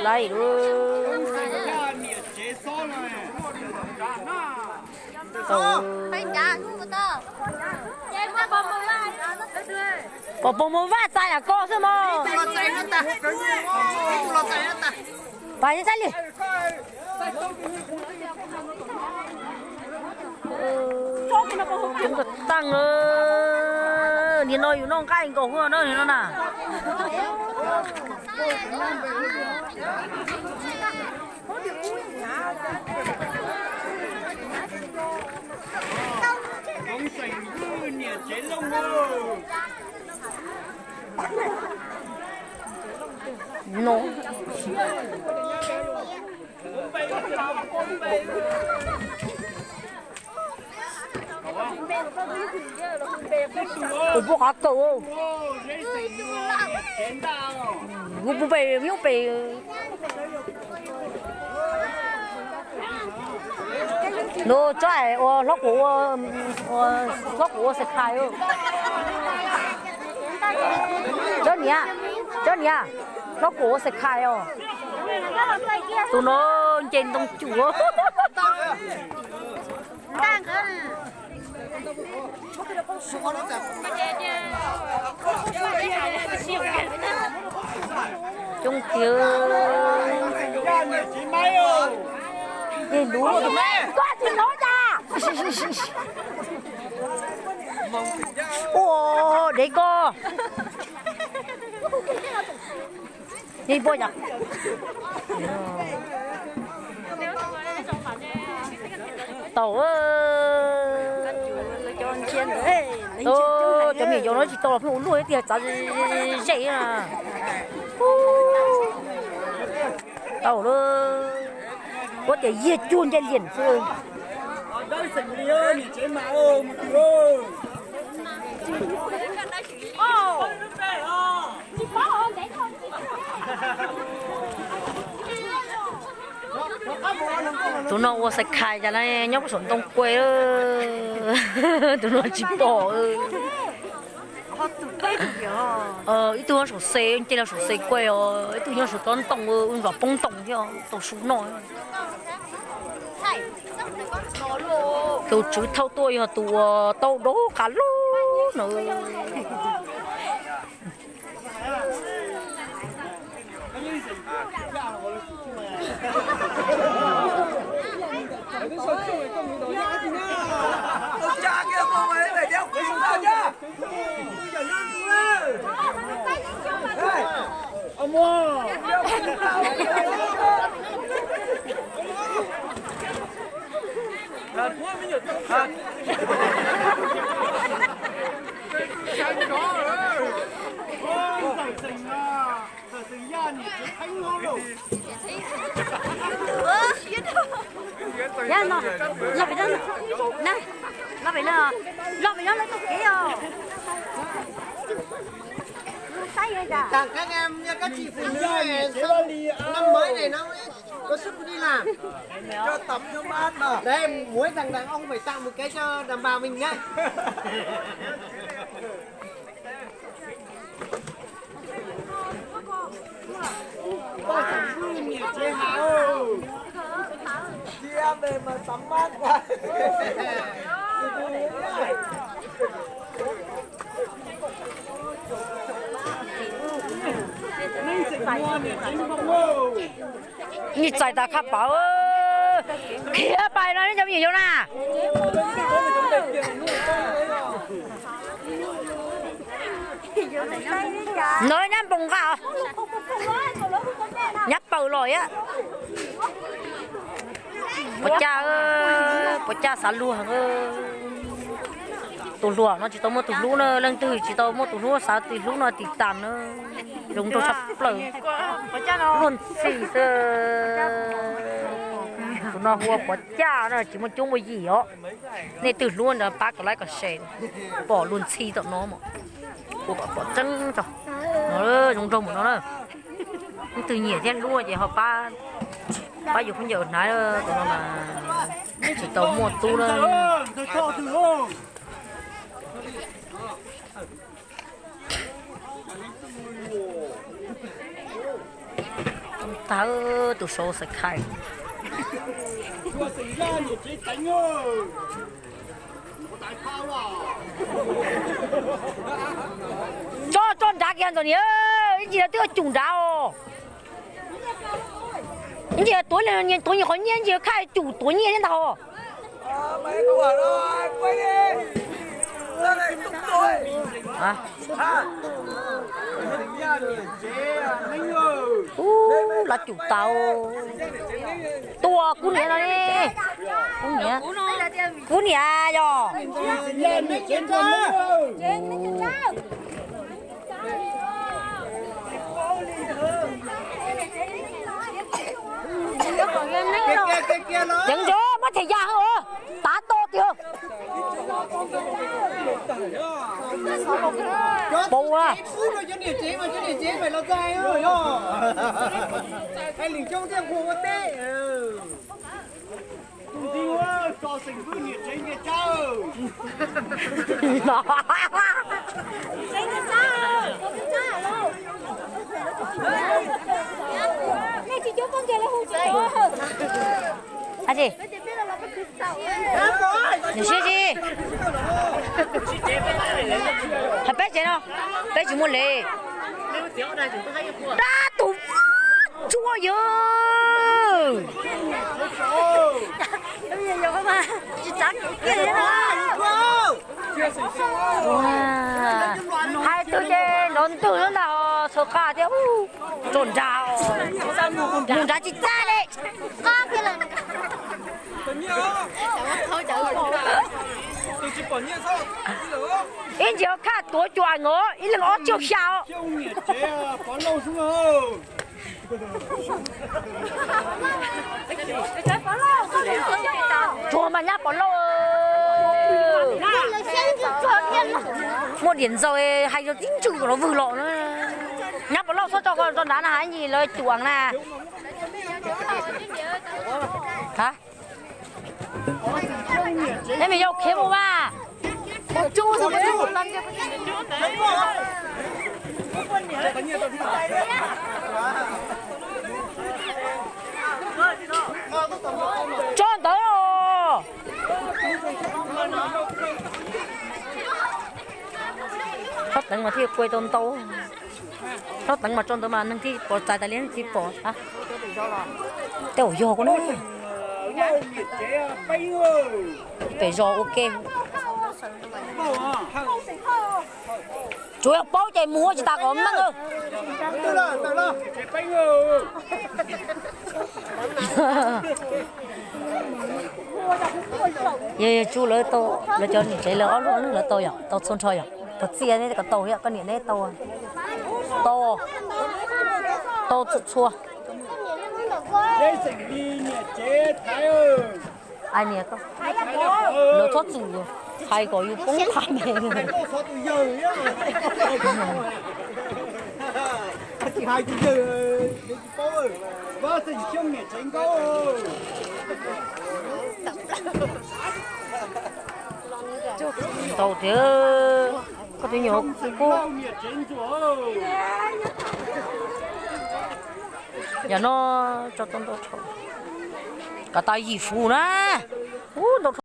Laij lub. Pom pog Muas Vaj txais yam ko xwb mog. Pas txais li. Coob tas tas, niag no yus noj nqaij nkaus hwj na, niag no na. No. Tus pub qhov kaus, tus pub pem, tus pub pem. Nws tsob ua hlob kuv ua, hlob kuv ua xav khais. Tsob niam, tsob niam, hlob kuv ua xav khais os. Tus no nce ntoo cum. Coob tiag. Ua dev ko. Yeej poj yam. Tau. Cov me nyuam yaus no tsis tau los pheej ua luaj ib tiag, txav zej na. Tau lawm. Kuv tias yiag cuag ncej liam xwb. Tus no ua xav khais cas na, nyob puag saum ntoo kuaj. Tus no tsis pom. Ib tug nyob saum xes, nce los saum xes kuaj os, ib tug nyob saum tsob ntoo, ua nrog poob ntoo thiab tau su noj. Tus tswv thauj tuaj yog tus uas tau dob qas lub no. Yog no, los pem no, na, los pem no, los pem no lawv taug kev os. Tag các em nha, các chị phụ nữ này, năm mới này nó mới có sức đi làm. Cho tắm nước mát mà. Đây, muối thằng đàn ông phải tặng một cái cho đàn bà mình nhá. Ôi, tổng dư nhiệt chế hào. Chị em về mà tắm mát quá. Neng xeem mua niam tsev npoo lauj. Nyiaj txais tas khaj pawv. Khiav pais no neb cov me nyuam yaus na. No nyab npoo nqa os. Nyab paws los thiab. Puas caj, puas caj xav luag. Tus hluas no tsis tau muaj tus hlub na, leej twg tsis tau muaj tus hlub xav tus hlub no tiv tas na. Zoo nraug tshaj plaws. Luag ntxhi xwb. Tus no hu ua puas caj na, tsis muaj cuab muaj yig os. Nej twg hlub no pab kom like kom share, pom luag ntxhi tom no mas. Ua kom pom tseeb tso. No zoo nraug mus no na. Leej twg nyiam thiab hlub ces ho pab, pab yus khaub ncaws hnav, tus no mas tsis tau muaj tub na. Tag, tus sau xav khai. Tso, tso nrad kiag ntxawm niam, ib ntsis twb yuav cum nrad os. Ib ntsis tuav, tuav nyuag qhov nyiaj, ib ntsis khaj cum tuav nyiaj thiab ntag. Ub, los cum tau. Tua kuv niam no ne. Kuv niam, kuv niam yog. Ceev ntsis muab them ya os, tav to tiag. Pau a. Nws siab tsis, hais peb tsev no, peb tsis muaj lev. Dab tus tsuaj yawg. Hais twg ces nrov ntwg lub ntag, txhaws qab thiab. Tso nrad, mus nrad tsis txaj li. Ib ntsis khaj tuav cuam nkaus ib leeg ob txhiab xya os. Tsuag mas nyab Pov Lauj. Muaj diam ntxaus hais zoo tib ntswg kom los vwg los na. Nyab Pov Lauj txhob tso ko tso nrad na, ib ntsis lawv cuam na. Neb me yau khiav mus mas. Tso ntawd os. Tsob teev mas thiaj kuaj tau ntau. Tsob teev mas tso ntawd mas neeg thiaj pom txais tas li, neeg thiaj pom. Tej zaum yog kuv na. Pem zos ua ke. Tsuas yog paub ces mus tsis tas kom meej. Yog, yog tsuj lawv tau, lawv cov niam tsev lawv ob leeg lawv tau yom, tau txhua nrho yom, puas txiaj neb kom tau thiab, koj niam neb tau, tau, tau txhua txhua. Ai niam, lawv txhob txwm hais kom yus poob qab me. Ntau tiag, koj tus nyuam kub. Yam no tso tau ntau, kom tau yim fuv na. Ub, ntau.